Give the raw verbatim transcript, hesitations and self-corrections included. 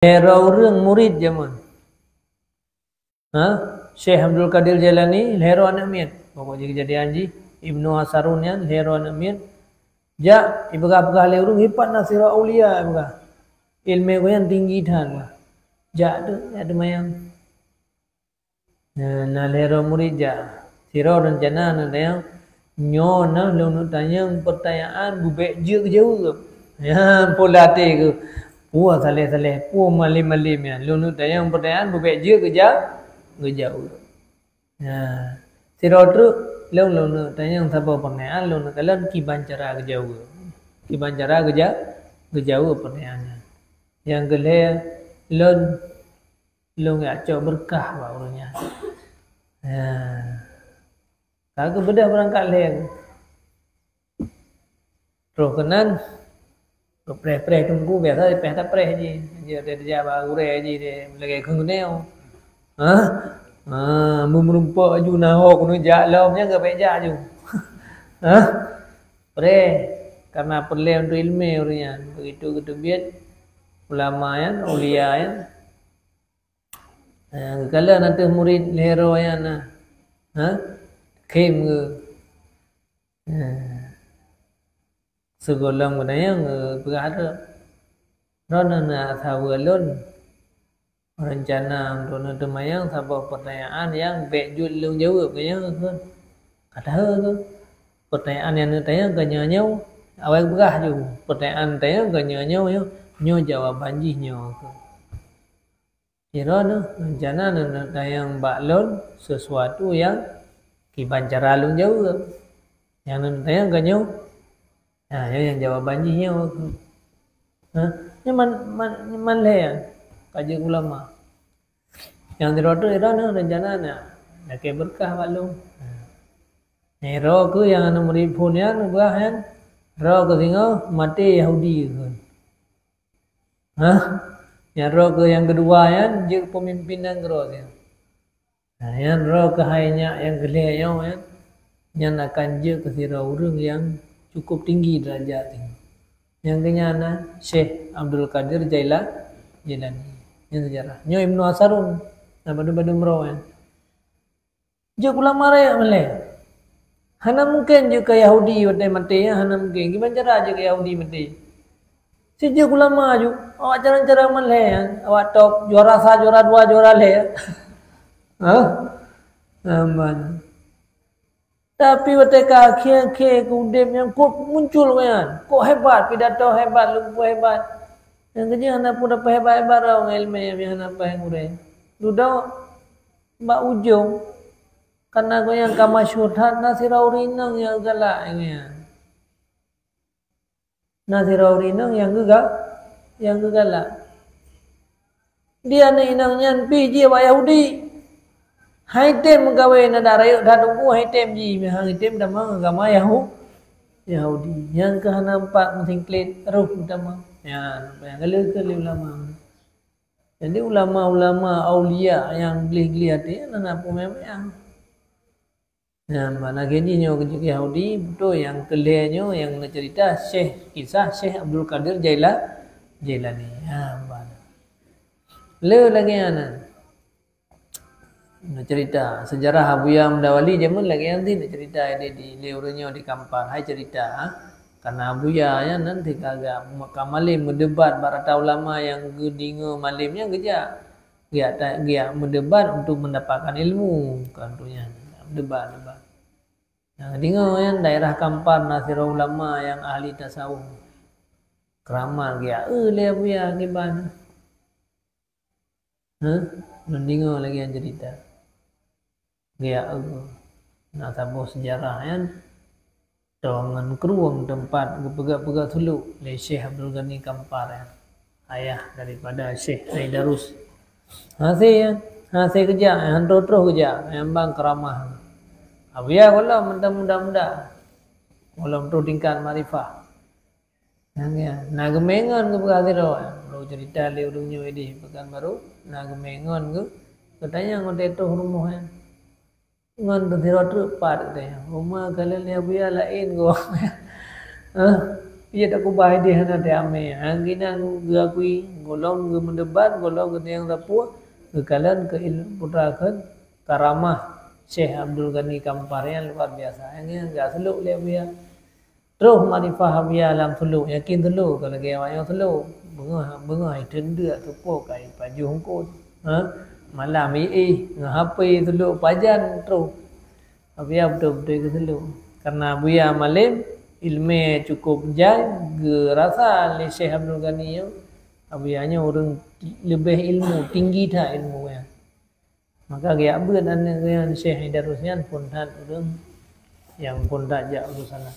Lhèe droe ureueng murit jameun. Ha? Syekh Abdul Qadir Jailani, lhèe droe aneuk miet. Pokok jih keujadian jih, Ibnu Asarun nyan, lhèe droe aneuk miet. Jak, ipeugah-peugah lé ureueng, "Hipat na sidroe aulia," ipeugah. Ileumèe gobnyan tinggi that, bah. Jak tu, jak teumayang. Nah, na lhèe droe murit jak. Sidroe reuncana na tanyong, "Nyoe na lôn neuk tanyong peurtanyaan beubèk jeuet geujaweueb." Ya, pola até geuh. Peue saléh-saléh, peue malém-malém nyan. Lôn neuk tanyong peurtanyaan beubèk jeuet geuja-, geujaweueb. Nah, sidroe treuk, lôn, lôn neuk tanyong saboh peurtanyaan, lôn neuk kalon kiban cara geujaweueb. Kiban cara geuja-, geujaweueb peurtanyaan nyan. Nyang keu lhèe, lôn Lôn jak cok beureukat bak ureueng nyan. Ha. Ka geubeudôh beurangkat lhèe. Troh keunan, geupreh-preh teungku, biasa jipéh tapreh jih. Jeuet tajak bak gurèe jih deh, lagèe kheun geuneuk. Ha? Ha, meureumpok aju na ho keuneuk jak lom, nyan geuh bèk jak aju. Ha? Preh, karena peureulèe untuk ileumèe ureueng nyan. Begitu geuteubiet ulama nyan, aulia nyan. Ha, geukalon ateueh murit lhèe droe nyan na. Ha? Khém geuh. Ha. Sigohlom geutanyoe geupeugah lom, "Droeneuh na saweue lôn. Reuncana droeneuh teumayang saboh peurtanyaan nyang bèk jeuet lôn jaweueb." Ka nyan kheun. Ka tahe keuh. Peurtanyaan nyang neutanyong ka nyoe nyoe. Awai peugah ju. Peurtanyaan tanyong ka nyoe nyoe, nyoe jawaban jih nyoe keuh. Sidroeneuh reuncana neutanyong bak lôn sesuatu nyang kiban cara lôn jaweueb. Nyang neutanyong ka nyoe, ha, nyoe nyang jawaban jih nyoe. Ha, nyoe man, man, man lhèe nyan, ka jeuet ulama. Nyang sidroe treuk sidroeneuh reuncana na lakèe beureukat bak lôn. Ha. Nyang sidroe keuh nyang aneuk murit phôn nyan, peugah nyan, droe keuh singoh maté Yahudi kheun. Hah? Nyang droe keuh nyang keudua nyan jeuet peumimpin nanggroe nyan. Nah, nyang droe keuh hai nyak nyang keu lhèe nyoe nyan, nyan akan jeuet keu sidroe ureueng nyang cukup tinggi deurajat nyan. Nyang keu nyan na Syekh Abdul Qadir Jaila-, Jailani. Nyan seujarah. Nyoe Ibnu Asarun, na bandum-bandum droe nyan. Jeuet keu ulama rayeuk malèe. Hana mungken jeuet keu Yahudi watèe maté, hana mungken. Kiban cara jeuet keu Yahudi maté? Si jeuet keu ulama ju, awak cara-cara malèe, awak top, juara sa, juara dua, juara lhèe. Hah? Aman. Tapi watèe ka akhé-akhé keu udép nyan, kok muncul nyan, kok hebat, pidato hebat, lumpoe hebat. Nyang keujeuet hana peue peuhebat-hebat droe ngon ileumèe nyang hana paih gurèe. Dudoe bak ujong, karena gobnyan ka masyhur that, na sidroe ureueng inong nyang galak ngon nyan. Na sidroe ureueng inong nyang geuga-, nyang geugalak. Di aneuk inong nyan pih jih awak Yahudi. Hai tem meukawen adak rayeuk that teungku, hai tem jih, meuhang item tamong agama Yahu-, Yahudi. Nyang keu hana pat meusingklet roh meutamong. Nyan, nyang galak keu lé ulama. Jadi ulama-ulama aulia nyang gleh-gleh até nyan hana peue meu'ah. Nah, mana gini nyoe keu Yahudi, beutôi nyang keu lhèe nyoe nyang neuceurita Syekh, kisah Syekh Abdul Qadir Jaila-, Jailani. Ha, bah. Le lagèe nyan. Neuceurita seujarah Abuya Muda Wali jameun lagèe nyan cit neuceurita di, di, lé ureueng nyoe di Kampar. Hai ceurita, ha? Karena Abuya nyan nan tika gak ka malem meudebat bak rata ulama nyang geudeungoe malem nyan geujak. Geujak ta-, geujak meudebat untuk mendapatkan ilmu, kan tu nyan. Meudebat, debat. Nah, deungoe nyan daerah Kampar na sidroe ulama nyang ahli tasawuf. Keuramat geujak eu lé Abuya kiban. Hah? Lôn deungoe lagèe nyan ceurita. Geujak eu. Na saboh seujarah nyan. Toh ngon krueng teumpat geupeugah-peugah suluk lé Syekh Abdul Ghani Kampar nyan. Ayah daripada Syekh Aidarus. Hase nyan, hase geujak, han troh-troh geujak, nyang ban keuramah. Abuya gohlom mantong muda-muda. Gohlom troh tingkat makrifah. Nyang nyan, na geumè ngon geupeugah sidroe, lôn ceurita lé ureueng nyoe idéh Pekanbaru, na geumè ngon geu-, geutanyong watèe troh rumoh nyan. Ngon sidroe treuk pat geutanyong, rumoh ka lheueh lé Abuya laén goe. Hah? Iya tak kubah idéh hana teuamé. Hang inan geuakui, gohlom geumeudebat, gohlom geutanyong sapeue, geukalon keu il-, putra kheun karamah Syekh Abdul Ghani Kampar nyang luar biasa. Nyang nyan geuselok lé Abuya. Troh makrifah Abuya lam sulok, yakin sulok, ka lagèe awak nyoe sulok. Beungoh, beungoh hai teundeuk tupok kai pajoh eungkôt. Ha? Malam iéh, ngon H P sulok pajan troh. Abuya beutôi-beutôi geusulok. Karena Abuya malém, ileumèe cukup jai, geurasa lé Syekh Abdul Ghani nyoe, Abuya nyoe ureueng leubeh ilmu, tinggi that ilmu nyan. Maka geujak beuet aneuk geuh nyan Syekh Aidarus nyan phon that ureueng nyang phon that jak Darussalam.